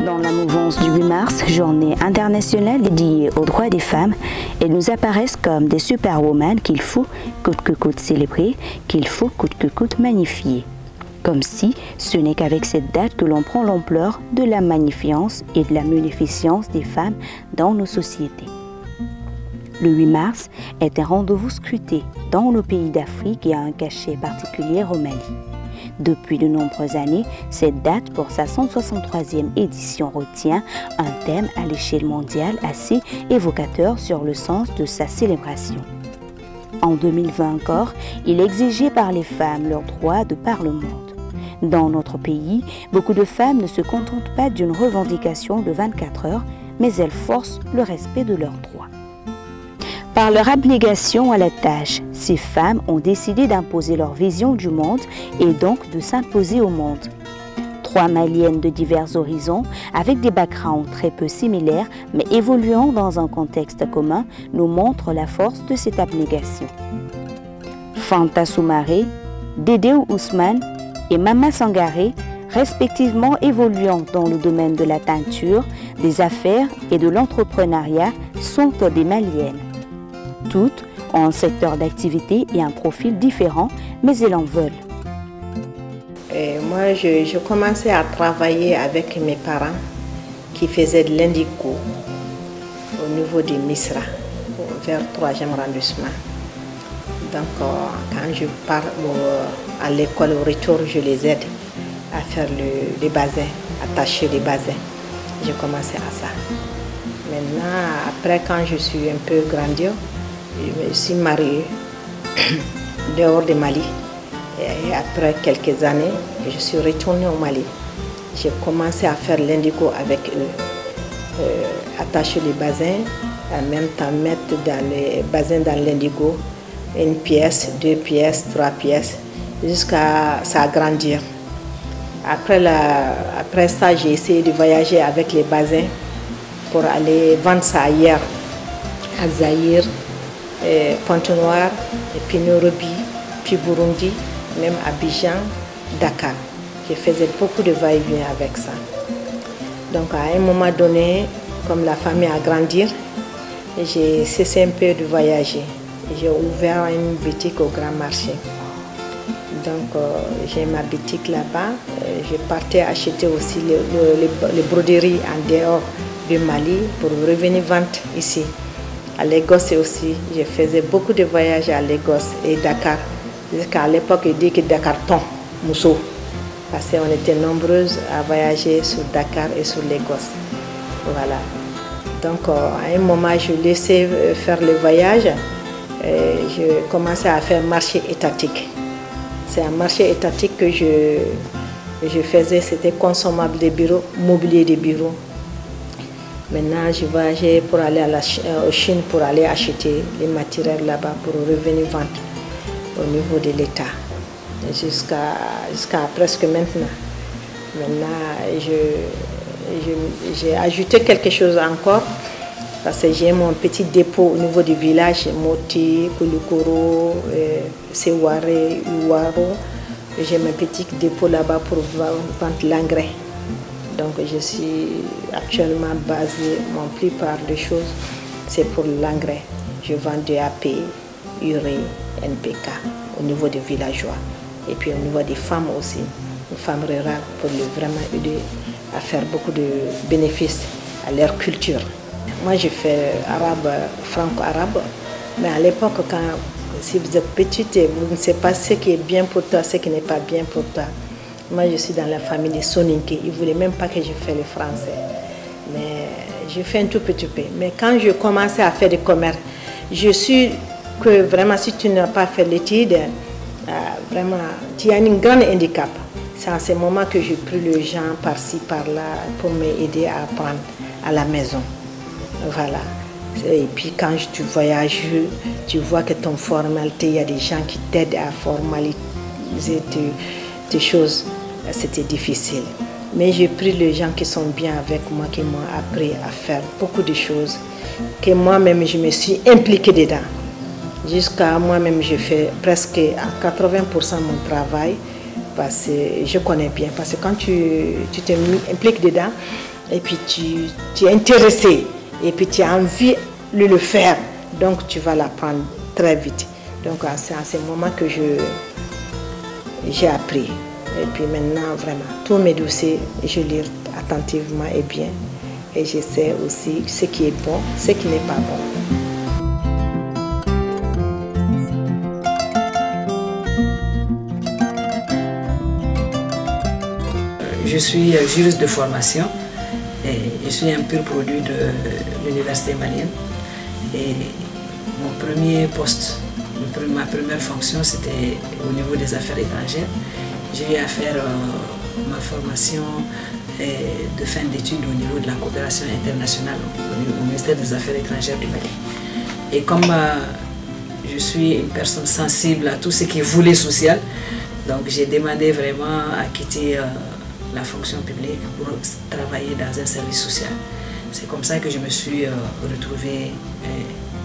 Dans la mouvance du 8 mars, journée internationale dédiée aux droits des femmes, elles nous apparaissent comme des superwomen qu'il faut coûte que coûte célébrer, qu'il faut coûte que coûte magnifier. Comme si ce n'est qu'avec cette date que l'on prend l'ampleur de la magnifience et de la munificence des femmes dans nos sociétés. Le 8 mars est un rendez-vous scruté dans nos pays d'Afrique et a un cachet particulier au Mali. Depuis de nombreuses années, cette date pour sa 163e édition retient un thème à l'échelle mondiale assez évocateur sur le sens de sa célébration. En 2020 encore, il exigeait par les femmes leur droit de par le monde. Dans notre pays, beaucoup de femmes ne se contentent pas d'une revendication de 24 heures, mais elles forcent le respect de leurs droits. Par leur abnégation à la tâche, ces femmes ont décidé d'imposer leur vision du monde et donc de s'imposer au monde. Trois Maliennes de divers horizons, avec des backgrounds très peu similaires, mais évoluant dans un contexte commun, nous montrent la force de cette abnégation. Fanta Soumaré, Dédéou Ousmane et Mama Sangaré, respectivement évoluant dans le domaine de la teinture, des affaires et de l'entrepreneuriat, sont des Maliennes. Toutes ont un secteur d'activité et un profil différent, mais elles en veulent. Et moi, je commençais à travailler avec mes parents qui faisaient de l'indigo au niveau de Misra, vers 3e arrondissement. Donc, quand je pars à l'école au retour, je les aide à faire les basins, attacher les basins. J'ai commencé à ça. Maintenant, après, quand je suis un peu grandie, je me suis mariée dehors de Mali. Et après quelques années, je suis retournée au Mali. J'ai commencé à faire l'indigo avec eux. Attacher les basins, en même temps mettre dans les basins dans l'indigo, une pièce, deux pièces, trois pièces, jusqu'à s'agrandir. Après ça, j'ai essayé de voyager avec les basins pour aller vendre ça ailleurs, à Zaïre, Pointe-Noire, et puis Nairobi, puis Burundi, même Abidjan, Dakar. Je faisais beaucoup de va-et-vient avec ça. Donc à un moment donné, comme la famille a grandi, j'ai cessé un peu de voyager. J'ai ouvert une boutique au Grand Marché. Donc j'ai ma boutique là-bas. Je partais acheter aussi les broderies en dehors du Mali pour revenir vendre ici. À Lagos aussi, je faisais beaucoup de voyages à Lagos et Dakar. Jusqu'à l'époque, il dit que Dakar tombe, Mousso. Parce qu'on était nombreuses à voyager sur Dakar et sur Lagos. Voilà. Donc, à un moment, je laissais faire le voyage. Et je commençais à faire marché étatique. C'est un marché étatique que je faisais. C'était consommable des bureaux, mobilier des bureaux. Maintenant, je voyageais pour aller à Chine pour aller acheter les matériels là-bas pour revenir vendre au niveau de l'État, jusqu'à presque maintenant. Maintenant, j'ai ajouté quelque chose encore parce que j'ai mon petit dépôt au niveau du village, Moti, Koulikoro, Seware, Uwaro. J'ai mon petit dépôt là-bas pour vendre l'engrais. Donc je suis actuellement basée, mon plupart des choses, c'est pour l'engrais. Je vends DAP, urée, NPK au niveau des villageois et puis au niveau des femmes aussi, les femmes rurales pour les vraiment aider à faire beaucoup de bénéfices à leur culture. Moi je fais arabe, franco-arabe, mais à l'époque, si vous êtes petite, vous ne savez pas ce qui est bien pour toi, ce qui n'est pas bien pour toi. Moi, je suis dans la famille des Soninké. Ils ne voulaient même pas que je fasse le français. Mais je fais un tout petit peu. Mais quand je commençais à faire du commerce, je suis que vraiment, si tu n'as pas fait l'étude, vraiment, tu as un grand handicap. C'est en ce moment que j'ai pris les gens par-ci, par-là, pour m'aider à apprendre à la maison. Voilà. Et puis quand tu voyages, tu vois que ton formalité, il y a des gens qui t'aident à formaliser tes choses. C'était difficile. Mais j'ai pris les gens qui sont bien avec moi, qui m'ont appris à faire beaucoup de choses, que moi-même, je me suis impliquée dedans. Jusqu'à moi-même, je fais presque à 80% mon travail, parce que je connais bien. Parce que quand tu te impliques dedans, Et puis tu es intéressé, et puis tu as envie de le faire. Donc tu vas l'apprendre très vite. Donc c'est à ce moment que j'ai appris. Et puis maintenant, vraiment, tous mes dossiers, je lis attentivement et bien. Et je sais aussi ce qui est bon, ce qui n'est pas bon. Je suis juriste de formation et je suis un pur produit de l'université malienne. Et mon premier poste, ma première fonction, c'était au niveau des affaires étrangères. J'ai eu à faire ma formation de fin d'études au niveau de la coopération internationale au ministère des Affaires étrangères du Mali. Et comme je suis une personne sensible à tout ce qui est volet social, donc j'ai demandé vraiment à quitter la fonction publique pour travailler dans un service social. C'est comme ça que je me suis retrouvée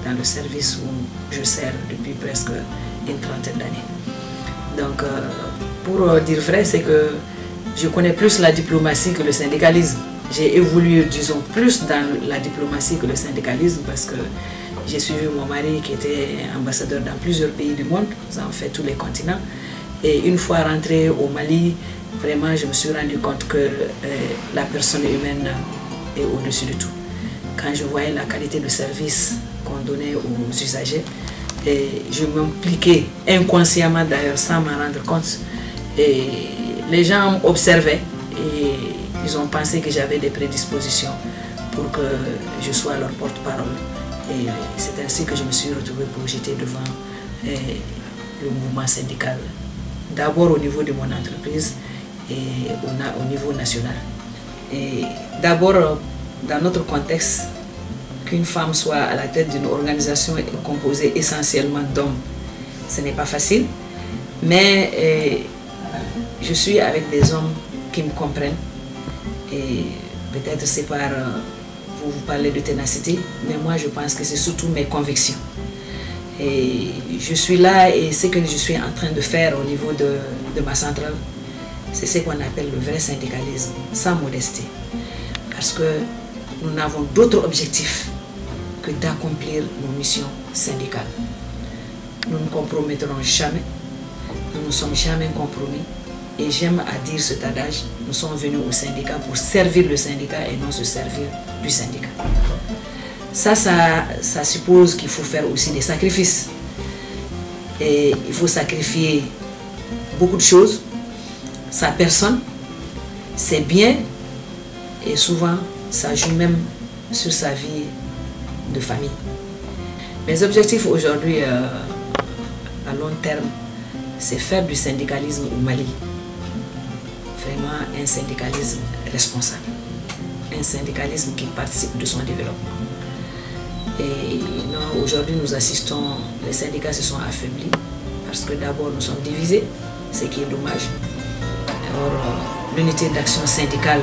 dans le service où je sers depuis presque une trentaine d'années. Donc, pour dire vrai, c'est que je connais plus la diplomatie que le syndicalisme. J'ai évolué, disons, plus dans la diplomatie que le syndicalisme parce que j'ai suivi mon mari qui était ambassadeur dans plusieurs pays du monde, ça en fait tous les continents. Et une fois rentrée au Mali, vraiment, je me suis rendu compte que la personne humaine est au-dessus de tout. Quand je voyais la qualité de service qu'on donnait aux usagers, et je m'impliquais inconsciemment d'ailleurs, sans m'en rendre compte. Et les gens observaient et ils ont pensé que j'avais des prédispositions pour que je sois leur porte-parole. Et c'est ainsi que je me suis retrouvée projetée devant le mouvement syndical. D'abord au niveau de mon entreprise et au niveau national. Et d'abord, dans notre contexte, qu'une femme soit à la tête d'une organisation composée essentiellement d'hommes, ce n'est pas facile. Mais je suis avec des hommes qui me comprennent. Et peut-être c'est par... Vous parlez de ténacité, mais moi je pense que c'est surtout mes convictions. Et je suis là et ce que je suis en train de faire au niveau de ma centrale, c'est ce qu'on appelle le vrai syndicalisme, sans modestie. Parce que nous n'avons d'autre objectif que d'accomplir nos missions syndicales. Nous ne compromettrons jamais, nous ne sommes jamais compromis. Et j'aime à dire cet adage, nous sommes venus au syndicat pour servir le syndicat et non se servir du syndicat. Ça suppose qu'il faut faire aussi des sacrifices. Et il faut sacrifier beaucoup de choses, sa personne, ses biens, et souvent ça joue même sur sa vie de famille. Mes objectifs aujourd'hui, à long terme, c'est faire du syndicalisme au Mali. Vraiment un syndicalisme responsable, un syndicalisme qui participe de son développement. Et aujourd'hui, nous assistons, les syndicats se sont affaiblis parce que d'abord nous sommes divisés, ce qui est dommage. Or, l'unité d'action syndicale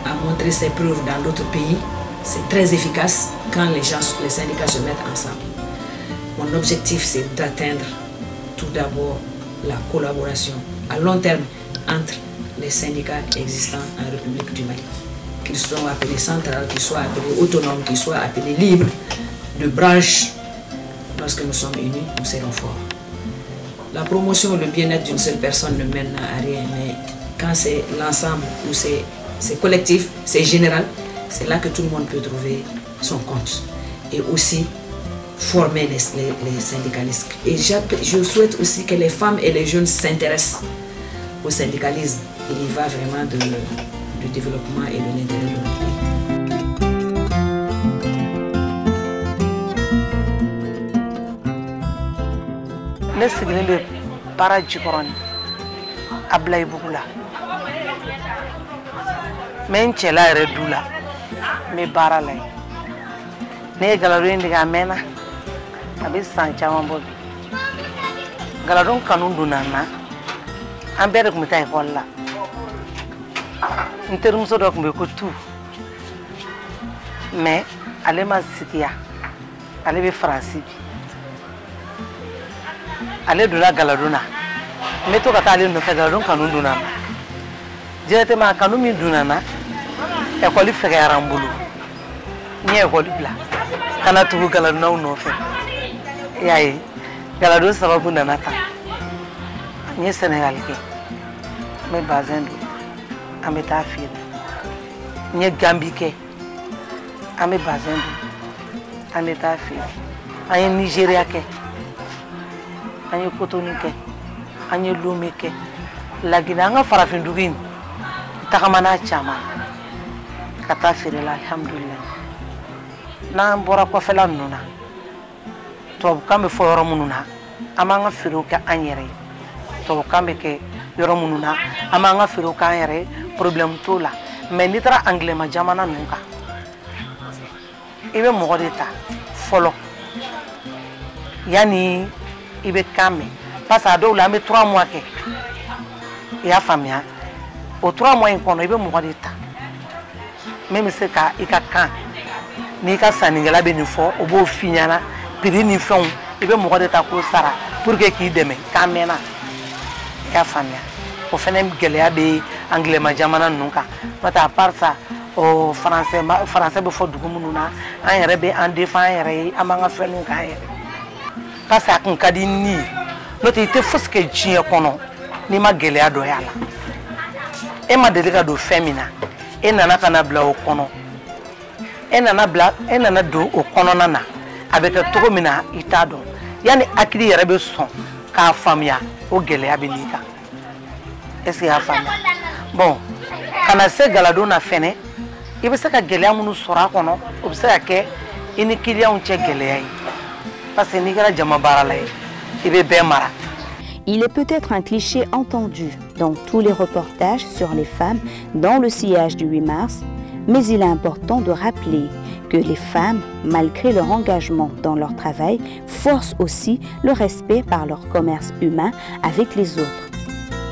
a montré ses preuves dans d'autres pays. C'est très efficace quand les syndicats se mettent ensemble. Mon objectif, c'est d'atteindre tout d'abord la collaboration à long terme entre les syndicats existants en République du Mali. Qu'ils soient appelés centrales, qu'ils soient appelés autonomes, qu'ils soient appelés libres, de branches. Lorsque nous sommes unis, nous serons forts. La promotion ou le bien-être d'une seule personne ne mène à rien, mais quand c'est l'ensemble ou c'est collectif, c'est général, c'est là que tout le monde peut trouver son compte. Et aussi former les syndicalistes. Et je souhaite aussi que les femmes et les jeunes s'intéressent au syndicalisme. Il y va vraiment du développement et de l'intérêt de notre pays. Ne sigilen bɛ Para Jikɔrɔni Abilayibugu la. N bɛ n cɛla yɛrɛ du la, n bɛ baara la yen. Ne ye galadon in dege a mɛnna, a bɛ san caman bɔ bi. Galadon kanu donna n na, an bɛɛ de tun bɛ taa ekɔli la. N terimuso dɔ tun bɛ yen ko Tu, mais ale ma sigi yan, ale bɛ Faransi bi. Ale donna galadon na, n bɛ to ka taa ale nɔfɛ, galadon kanu donna n na. Directement a kanu min donna n na, Ekɔli fɛgɛyara n bolo, n ye ekɔli bila ka na tugu galadonnaw nɔfɛ. I y'a ye, galadon sababu nana tan. N ye Sɛnɛgali kɛ, n bɛ bazɛn don, an bɛ taa feere. N ye Gambi kɛ, an bɛ bazɛn don, an bɛ taa feere. An ye Nizeriya kɛ, an ye Kotoni kɛ, an ye Lome kɛ, Laginɛ, an ka farafin dugu in tagamana caman ka taa feere la, alihamudulilayi. N'an bɔra kɔfɛla ninnu na, tubabukan bɛ fɔ yɔrɔ minnu na, an b'an ka feerew kɛ an yɛrɛ ye. Tubabukan bɛ kɛ yɔrɔ minnu na, an b'an ka feerew kɛ an yɛrɛ ye, problème t'o la. Mais n'i taara angilɛma jamana ninnu kan, i bɛ mɔgɔ de ta fɔlɔ yanni i bɛ kan mɛn, parce que a dɔw la an bɛ 3 mois kɛ. I y'a faamuya, o 3 mois in kɔnɔ, i bɛ mɔgɔ de ta min bɛ se ka i ka kan n'i ka sannikɛla bɛ nin fɔ, o b'o f'i ɲɛna, prix ni fɛnw. I bɛ mɔgɔ de ta k'o sara pour que k'i dɛmɛ k'an mɛnna. I y'a faamuya, o fɛnɛ gɛlɛya bɛ angilɛma jamana ninnu kan. N'o tɛ, à part ça, o français, français bɛ fɔ dugu minnu na, an yɛrɛ bɛ an défend an yɛrɛ ye, an b'an ka fɛnw k'an yɛrɛ, parce que a kun ka di ni ye. N'o tɛ, i tɛ fosi kɛ diɲɛ kɔnɔ n'i ma gɛlɛya dɔ y'a la. E ma deli ka don fɛn min na, e nana ka na bila o kɔnɔ, e nana bila, e nana don o kɔnɔna na, a bɛ kɛ cogo min na, i t'a dɔn. Yanni hakili yɛrɛ bɛ sɔn k'a faamuya, o gɛlɛya bɛ n'i kan. Est ce que i y'a faamuya? Bon, ka na se galadon na fɛnɛ, i bɛ se ka gɛlɛya minnu sɔrɔ a kɔnɔ, o bɛ se ka kɛ i ni kiliyanw cɛ gɛlɛya ye, parce que n'i kɛra jama baarala ye, i bɛ bɛɛ mara. Il est peut-être un cliché entendu dans tous les reportages sur les femmes dans le sillage du 8 mars, mais il est important de rappeler que les femmes, malgré leur engagement dans leur travail, forcent aussi le respect par leur commerce humain avec les autres.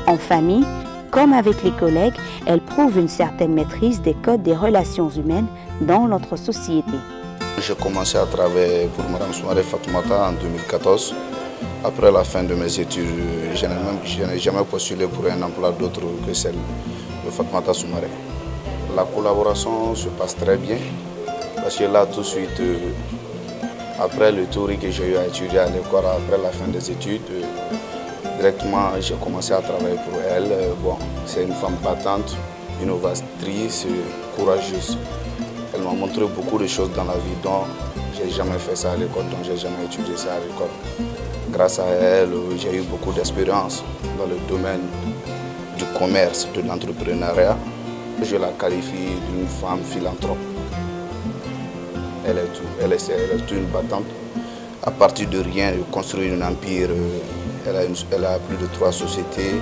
En famille, comme avec les collègues, elles prouvent une certaine maîtrise des codes des relations humaines dans notre société. J'ai commencé à travailler pour Mme Soumaré Fatoumata en 2014. Après la fin de mes études, je n'ai jamais postulé pour un emploi d'autre que celle de Fatoumata Soumaré. La collaboration se passe très bien parce que là, tout de suite, après le tour que j'ai eu à étudier à l'école, après la fin des études, directement, j'ai commencé à travailler pour elle. Bon, c'est une femme battante, innovatrice, courageuse. Elle m'a montré beaucoup de choses dans la vie dont j'ai jamais fait ça à l'école, dont j'ai jamais étudié ça à l'école. Grâce à elle, j'ai eu beaucoup d'expérience dans le domaine du commerce, de l'entrepreneuriat. Je la qualifie d'une femme philanthrope. Elle est tout, elle est tout, une battante. À partir de rien, de construire un empire. Elle a plus de 3 sociétés,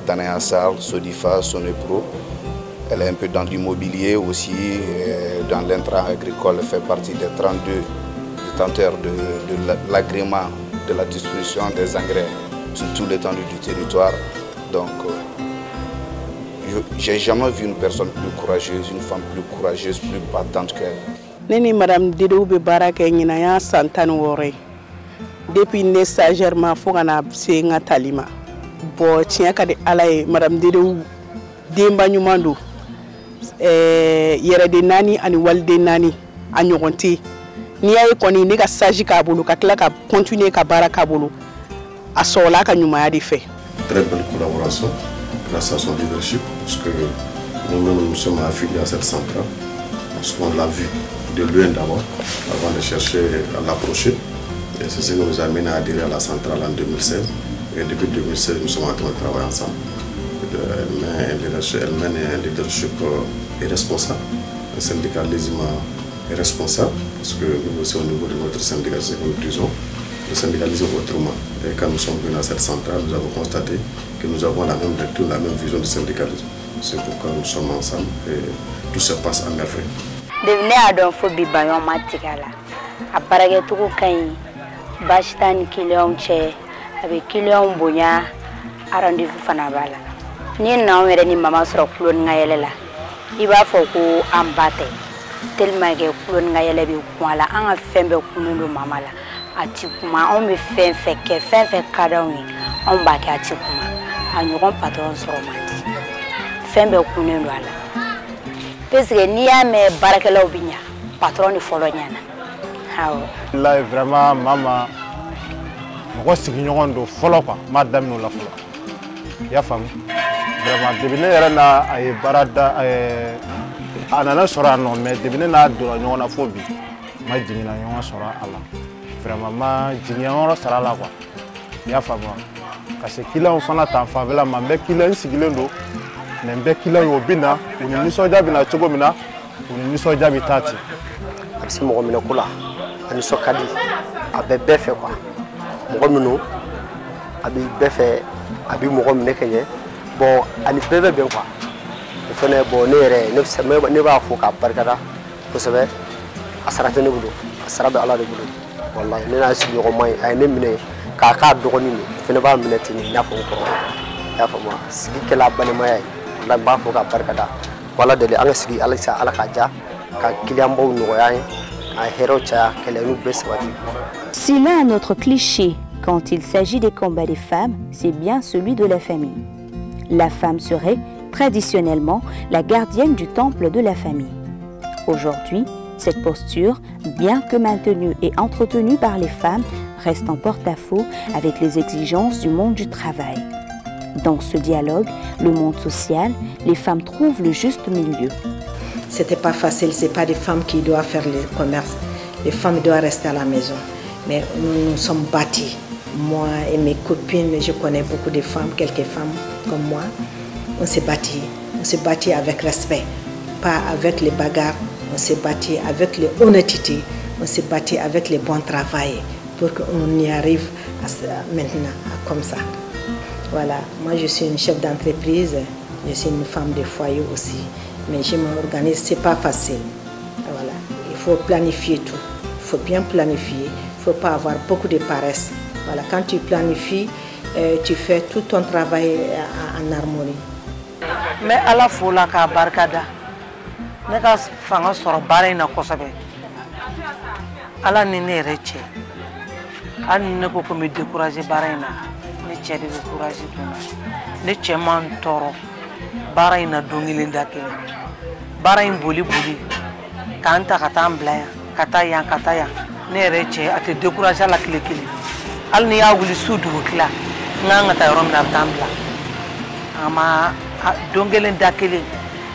Danaya Sal, Sodifa, Sonepro. Elle est un peu dans l'immobilier aussi, dans l'intrant agricole. Elle fait partie des 32 détenteurs de l'agrément de la distribution des engrais sur tout l'étendue du territoire. Donc, j'ai jamais vu une personne plus courageuse, une femme plus courageuse, plus battante qu'elle. Ne ni madame Dedew bɛ baara kɛ, ɲinan y'a san 16 ye. Depuis ne stagiaire ma fo ka na se n ka tali ma. Bon, tiɲɛ ka di Ala ye, madame Dedew denba ɲuman don. Yɛrɛden naani ani waliden naani, a ɲɔgɔn tɛ. N'i y'a ye kɔni ne ka stage k'a bolo, ka tila ka continuer ka baara k'a bolo, a sɔrɔla a ka ɲumanya de fɛ. Très belle collaboration grâce à son leadership, parce que nous-mêmes nous sommes affiliés à cette centrale, parce qu'on l'a vu de loin d'abord, avant de chercher à l'approcher. Et c'est ce qui nous a amené à adhérer à la centrale en 2016. Et depuis 2016, nous sommes en train de travailler ensemble. Elle mène un leadership responsable, un syndicalisme responsable, parce que nous aussi au niveau de notre syndicat, c'est que nous disons, le syndicalisme autrement. Et quand nous sommes venus à cette centrale, nous avons constaté que nous avons la même lecture, la même vision du syndicalisme. C'est pourquoi nous sommes ensemble et tout se passe à merveille. Depuis ne y'a dɔn fo bi, baɲɔ ma tigɛ a la. A baarakɛcogo ka ɲi, baasi t'a ni kiliyanw cɛ, a bɛ kiliyanw bonya, a rendez-vous fana b'a la. Ni n'anw yɛrɛ ni mama sɔrɔ kulo ni ka yɛlɛ la, i b'a fɔ ko an ba tɛ, tellement que kulo ni ka yɛlɛ bɛ kun a la. An ka fɛn bɛɛ kunnen don mama la. A ti kuma. Anw bɛ fɛn fɛn kɛ, fɛn fɛn ka d'anw ye, anw b'a kɛ, a ti kuma. A ɲɔgɔn patron sɔrɔ man di. Fɛn bɛɛ kunnen don a la. Puisque n'i y'a mɛn baarakɛlaw bɛ ɲa, patron de fɔlɔ ɲana. Awɔ. Wallahi vraiment mama mɔgɔ sigiɲɔgɔn don fɔlɔ quoi, n b'a daminɛ o la fɔlɔ. I y'a faamu? Vraiment depuis ne yɛrɛ n'a a ye baara da a nana sɔrɔ yan nɔ, mais depuis ne n'a donna ɲɔgɔn na fo bi, n ma jiginna ɲɔgɔn sɔrɔ a la. Vraiment ma jiginyɔrɔ sara la quoi. I y'a faamu wa? Ka se client fana ta fanfɛla ma, n bɛ client n sigilen don, mais n bɛ client ye o bɛ na, u ni nisɔndiya bɛ na cogo min na, u ni nisɔndiya bɛ taa ten. A bɛ se mɔgɔ minɛ ko la, a nisɔn ka di, a bɛ bɛɛ fɛ quoi. Mɔgɔ minnu a bɛ bɛɛ fɛ, a bɛ mɔgɔ minɛ ka ɲɛ. Bon, ani bɛɛ bɛ bɛn quoi. O fɛnɛ bon ne yɛrɛ ne b'a fo k'a barikada kosɛbɛ. A sara tɛ ne bolo, a sara bɛ Ala de bolo. Wallahi ne n'a sigiɲɔgɔnma ye, a ye ne minɛ k'a k'a dɔgɔnin de, o fɛnɛ b'a minɛ ten i n'a fɔ n kɔrɔ. I y'a faamu wa? Sigi kɛla balimaya ye. Wallahi n b'a fo k'a barikada. Ko Ala deli an ka sigi halisa Ala k'a diya, ka kiliyanbaw nɔgɔya an ye, ka hɛrɛw caya, kɛlɛɲiniw bɛɛ sabati. S'il a un autre cliché quand il s'agit des combats des femmes, c'est bien celui de la famille. La femme serait traditionnellement la gardienne du temple de la famille. Aujourd'hui, cette posture, bien que maintenue et entretenue par les femmes, reste en porte-à-faux avec les exigences du monde du travail. Dans ce dialogue, le monde social, les femmes trouvent le juste milieu. C'était pas facile, c'est pas des femmes qui doivent faire le commerce. Les femmes doivent rester à la maison. Mais nous nous sommes bâtis. Moi et mes copines, je connais beaucoup de femmes, quelques femmes comme moi. On s'est bâtis. On s'est bâtis avec respect, pas avec les bagarres. On s'est bâti avec l'honnêteté, on s'est bâti avec le bon travail pour qu'on y arrive à, maintenant, comme ça. Voilà, moi je suis une chef d'entreprise, je suis une femme de foyer aussi, mais je m'organise, c'est pas facile. Voilà, il faut planifier tout, il faut bien planifier, il ne faut pas avoir beaucoup de paresse. Voilà, quand tu planifies, tu fais tout ton travail en harmonie. Mais à la fois, la barkada. Ne ka fanga sɔrɔ baara in na kosɛbɛ, Ala ni ne yɛrɛ cɛ, hali ni ne ko ko n bɛ décourager baara in na, ne cɛ de bɛ courage don n na. Ne cɛ man n tɔɔrɔ baara in na don kelen da kelen. Baara in boli boli k'an ta ka taa an bila yan, ka taa yan, ka taa yan, ne yɛrɛ cɛ a tɛ décourager a la tile kelen. Hali n'i y'a wuli su dugu tila n kan ka taa yɔrɔ min na, a bɛ taa n bila. A ma don kelen da kelen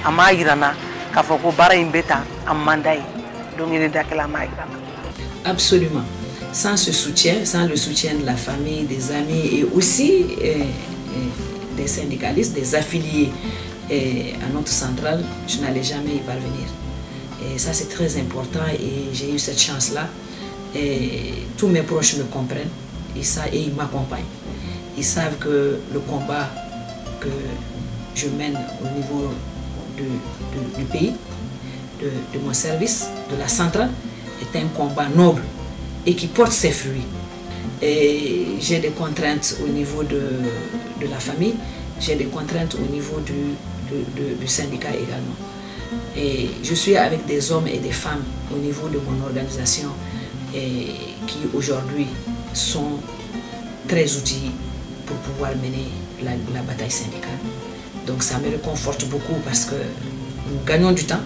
a m'a yira n na k'a fɔ ko baara in bɛ tan, a man d'a ye. Don kelen da kelen a m'a yira n na. Absolument. Sans ce soutien, sans le soutien de la famille, des amis et aussi des syndicalistes, des affiliés à notre centrale, je n'allais jamais y parvenir. Et ça, c'est très important et j'ai eu cette chance-là. Et tous mes proches me comprennent et, ça, et ils m'accompagnent. Ils savent que le combat que je mène au niveau du pays, de mon service, de la centrale, est un combat noble et qui porte ses fruits. Et j'ai des contraintes au niveau de la famille, j'ai des contraintes au niveau du syndicat également. Et je suis avec des hommes et des femmes au niveau de mon organisation et qui aujourd'hui sont très outillés pour pouvoir mener la bataille syndicale. Donc ça me réconforte beaucoup parce que nous gagnons du temps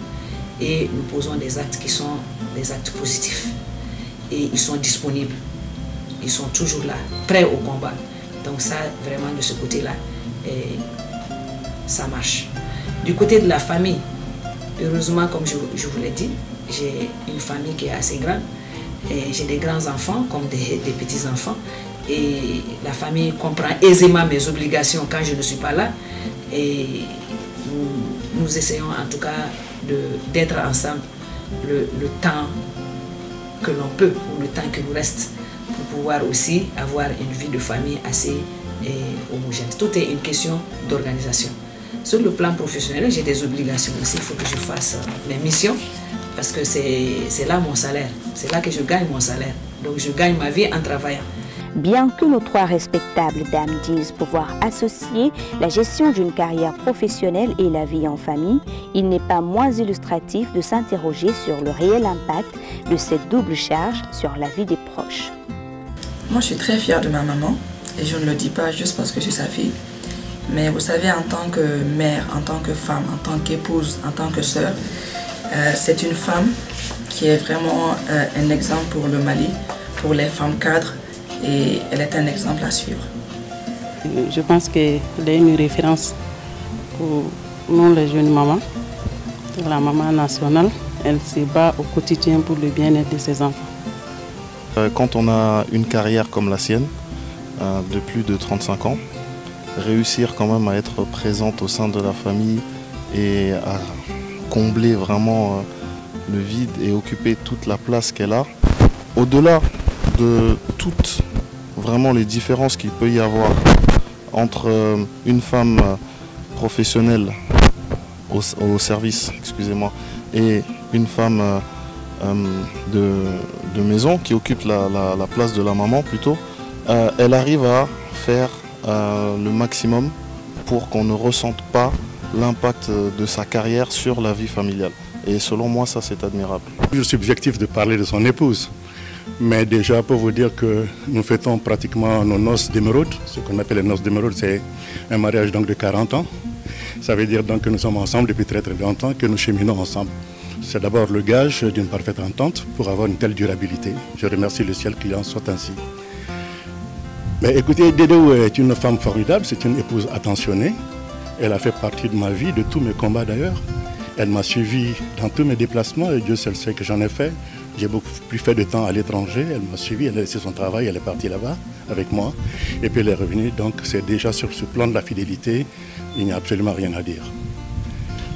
et nous posons des actes qui sont des actes positifs. Et ils sont disponibles, ils sont toujours là, prêts au combat. Donc ça, vraiment, de ce côté-là, ça marche. Du côté de la famille, heureusement, comme je vous l'ai dit, j'ai une famille qui est assez grande. J'ai des grands-enfants comme des petits-enfants. Et la famille comprend aisément mes obligations quand je ne suis pas là. Et nous essayons en tout cas d'être ensemble le temps que l'on peut, ou le temps qui nous reste, pour pouvoir aussi avoir une vie de famille assez homogène. Tout est une question d'organisation. Sur le plan professionnel, j'ai des obligations aussi. Il faut que je fasse mes missions parce que c'est là mon salaire. C'est là que je gagne mon salaire. Donc je gagne ma vie en travaillant. Bien que nos trois respectables dames disent pouvoir associer la gestion d'une carrière professionnelle et la vie en famille, il n'est pas moins illustratif de s'interroger sur le réel impact de cette double charge sur la vie des proches. Moi, je suis très fière de ma maman et je ne le dis pas juste parce que je suis sa fille. Mais vous savez, en tant que mère, en tant que femme, en tant qu'épouse, en tant que sœur, c'est une femme qui est vraiment un exemple pour le Mali, pour les femmes cadres, et elle est un exemple à suivre. Je pense qu'elle est une référence pour nous les jeunes mamans. La maman nationale, elle se bat au quotidien pour le bien-être de ses enfants. Quand on a une carrière comme la sienne, de plus de 35 ans, réussir quand même à être présente au sein de la famille et à combler vraiment le vide et occuper toute la place qu'elle a, au-delà de toutes vraiment les différences qu'il peut y avoir entre une femme professionnelle au service, excusez-moi, et une femme de maison qui occupe la place de la maman plutôt, elle arrive à faire le maximum pour qu'on ne ressente pas l'impact de sa carrière sur la vie familiale. Et selon moi, ça c'est admirable. Je suis subjectif de parler de son épouse, mais déjà pour vous dire que nous fêtons pratiquement nos noces d'émeraude. Ce qu'on appelle les noces d'émeraude, c'est un mariage donc de 40 ans. Ça veut dire donc que nous sommes ensemble depuis très très longtemps, que nous cheminons ensemble. C'est d'abord le gage d'une parfaite entente pour avoir une telle durabilité. Je remercie le ciel qu'il en soit ainsi. Mais écoutez, Dédéou est une femme formidable, c'est une épouse attentionnée. Elle a fait partie de ma vie, de tous mes combats d'ailleurs. Elle m'a suivi dans tous mes déplacements et Dieu seul sait que j'en ai fait. J'ai beaucoup plus fait de temps à l'étranger. Elle m'a suivi, elle a laissé son travail, elle est partie là-bas avec moi. Et puis elle est revenue, donc c'est déjà sur ce plan de la fidélité, il n'y a absolument rien à dire.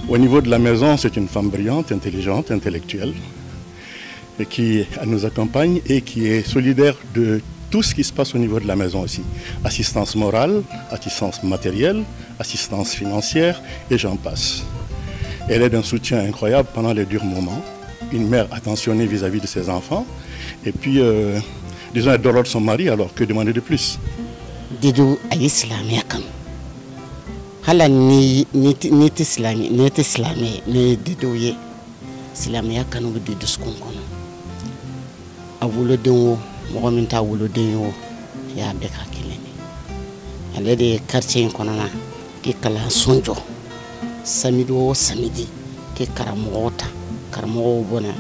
Au niveau de la maison, c'est une femme brillante, intelligente, intellectuelle, et qui nous accompagne et qui est solidaire de tout ce qui se passe au niveau de la maison aussi. Assistance morale, assistance matérielle, assistance financière, et j'en passe. Elle est d'un soutien incroyable pendant les durs moments. Une mère attentionnée vis-à-vis de ses enfants. Et puis, disons, elle adore son mari, alors que demander de plus? Dédou a ye silamɛya kanu hala ni ni tɛ silamɛ ne tɛ silamɛ ne ye Dédou ye silamɛya kanu bɛ don dusukun kɔnɔ a woloden o mɔgɔ min t'a woloden ye o y'a bɛɛ ka kelen de ale de ye quartier in kɔnɔna k'i kalanso jɔ samedi o samedi k'i karamɔgɔw ta karamɔgɔw bɔnna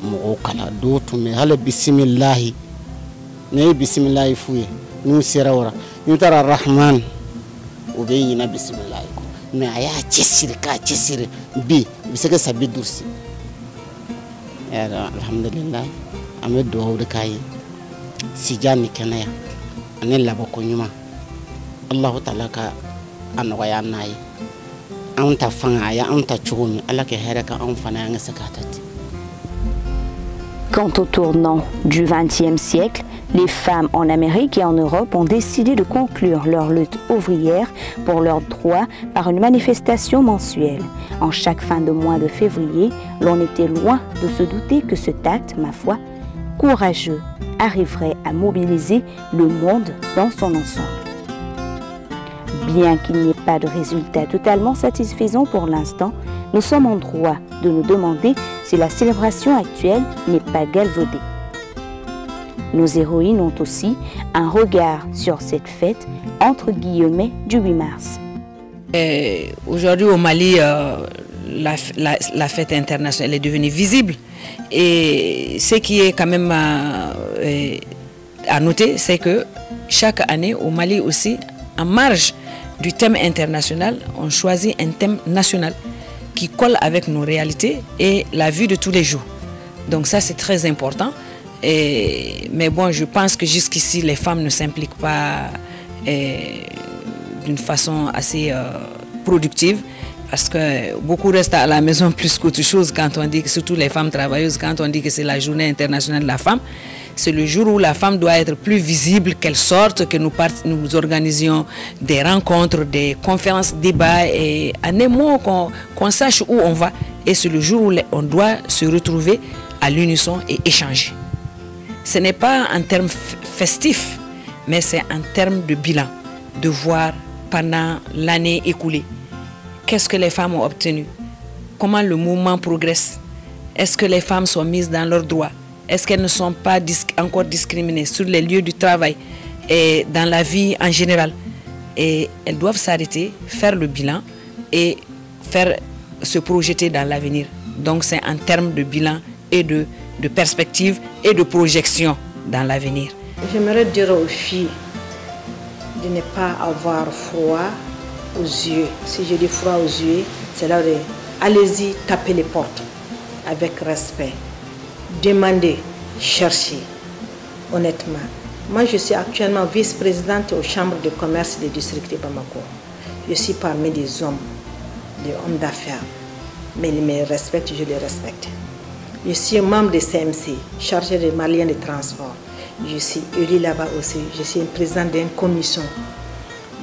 mɔgɔw kala dɔw tun bɛ hali bisimilahi ne ye bisimilahi f'u ye n'u sera o la n'u taara rahman o bɛ ɲinɛ bisimilahi kɔ mais a y'a cɛsiri k'a cɛsiri bi u bɛ se ka san 50 si yɛrɛ alhamdulilayi an bɛ dugawu de k'a ye sija ni kɛnɛya ani labɔko ɲuman Alahu taala ka a nɔgɔya n'a ye anw ta fanga a y'anw ta cogo min Ala ka hɛrɛ kɛ anw fana an ka se k'a ta ten. Quant au tournant du XXe siècle, les femmes en Amérique et en Europe ont décidé de conclure leur lutte ouvrière pour leurs droits par une manifestation mensuelle. En chaque fin de mois de février, l'on était loin de se douter que cet acte, ma foi, courageux, arriverait à mobiliser le monde dans son ensemble. Bien qu'il n'y ait pas de résultat totalement satisfaisant pour l'instant, nous sommes en droit de nous demander si la célébration actuelle n'est pas galvaudée. Nos héroïnes ont aussi un regard sur cette fête, entre guillemets, du 8 mars. Aujourd'hui au Mali, la fête internationale est devenue visible. Et ce qui est quand même à noter, c'est que chaque année au Mali aussi, en marge du thème international, on choisit un thème national qui colle avec nos réalités et la vie de tous les jours. Donc ça, c'est très important. Mais bon, je pense que jusqu'ici, les femmes ne s'impliquent pas d'une façon assez productive, parce que beaucoup restent à la maison plus qu'autre chose quand on dit, surtout les femmes travailleuses, quand on dit que c'est la journée internationale de la femme, c'est le jour où la femme doit être plus visible, qu'elle sorte, que nous organisions des rencontres, des conférences, débats, et en un mot, qu'on sache où on va. Et c'est le jour où on doit se retrouver à l'unisson et échanger. Ce n'est pas un terme festif, mais c'est un terme de bilan, de voir pendant l'année écoulée, qu'est-ce que les femmes ont obtenu, comment le mouvement progresse, est-ce que les femmes sont mises dans leurs droits, est-ce qu'elles ne sont pas encore discriminées sur les lieux du travail et dans la vie en général. Et elles doivent s'arrêter, faire le bilan et se projeter dans l'avenir. Donc c'est en termes de bilan et de perspective et de projection dans l'avenir. J'aimerais dire aux filles de ne pas avoir froid aux yeux. Si je dis froid aux yeux, c'est là de allez-y, tapez les portes avec respect. Demandez, cherchez, honnêtement. Moi, je suis actuellement vice-présidente aux chambres de commerce du district de Bamako. Je suis parmi des hommes d'affaires. Mais ils me respectent, je les respecte. Je suis membre de CMC, chargé des Maliens de transport. Je suis élue là-bas aussi. Je suis présidente d'une commission.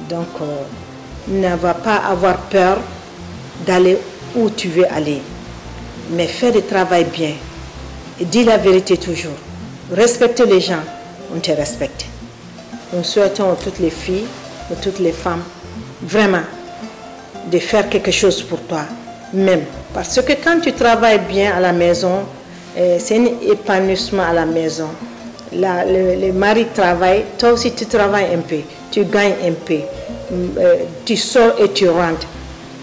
Donc, ne va pas avoir peur d'aller où tu veux aller. Mais fais le travail bien. Et dis la vérité toujours. Respecte les gens, on te respecte. Nous souhaitons à toutes les filles, à toutes les femmes, vraiment, de faire quelque chose pour toi même. Parce que quand tu travailles bien à la maison, c'est un épanouissement à la maison. Le mari travaille, toi aussi tu travailles un peu, tu gagnes un peu, tu sors et tu rentres.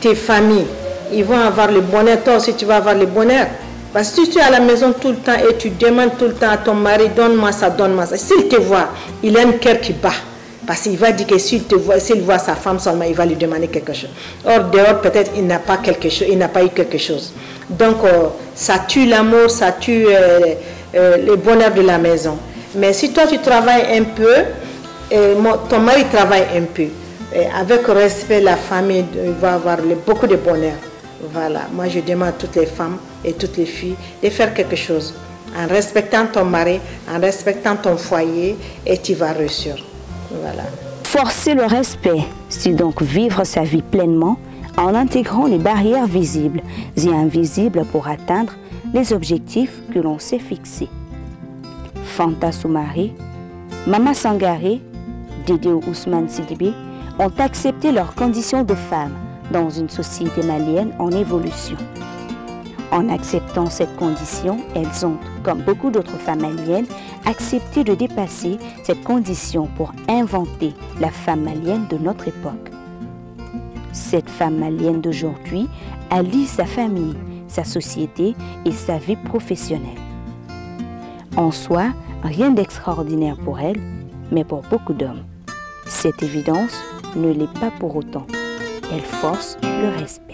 Tes familles, ils vont avoir le bonheur, toi aussi tu vas avoir le bonheur. Parce que si tu es à la maison tout le temps et tu demandes tout le temps à ton mari, donne-moi ça, donne-moi ça. S'il te voit, il a un cœur qui bat. Parce qu'il va dire que s'il te voit, s'il voit sa femme seulement, il va lui demander quelque chose. Or, dehors, peut-être, il n'a pas quelque chose, il n'a pas eu quelque chose. Donc, ça tue l'amour, ça tue le bonheur de la maison. Mais si toi, tu travailles un peu, ton mari travaille un peu, et avec respect, la famille va avoir beaucoup de bonheur. Voilà, moi je demande à toutes les femmes et toutes les filles de faire quelque chose en respectant ton mari, en respectant ton foyer, et tu vas réussir. Voilà. Forcer le respect, c'est donc vivre sa vie pleinement en intégrant les barrières visibles et invisibles pour atteindre les objectifs que l'on s'est fixés. Fanta Soumaré, Mama Sangaré, Dédé Ousmane Sidibé ont accepté leurs conditions de femmes dans une société malienne en évolution. En acceptant cette condition, elles ont, comme beaucoup d'autres femmes maliennes, accepté de dépasser cette condition pour inventer la femme malienne de notre époque. Cette femme malienne d'aujourd'hui allie sa famille, sa société et sa vie professionnelle. En soi, rien d'extraordinaire pour elle, mais pour beaucoup d'hommes. Cette évidence ne l'est pas pour autant. Elle force le respect.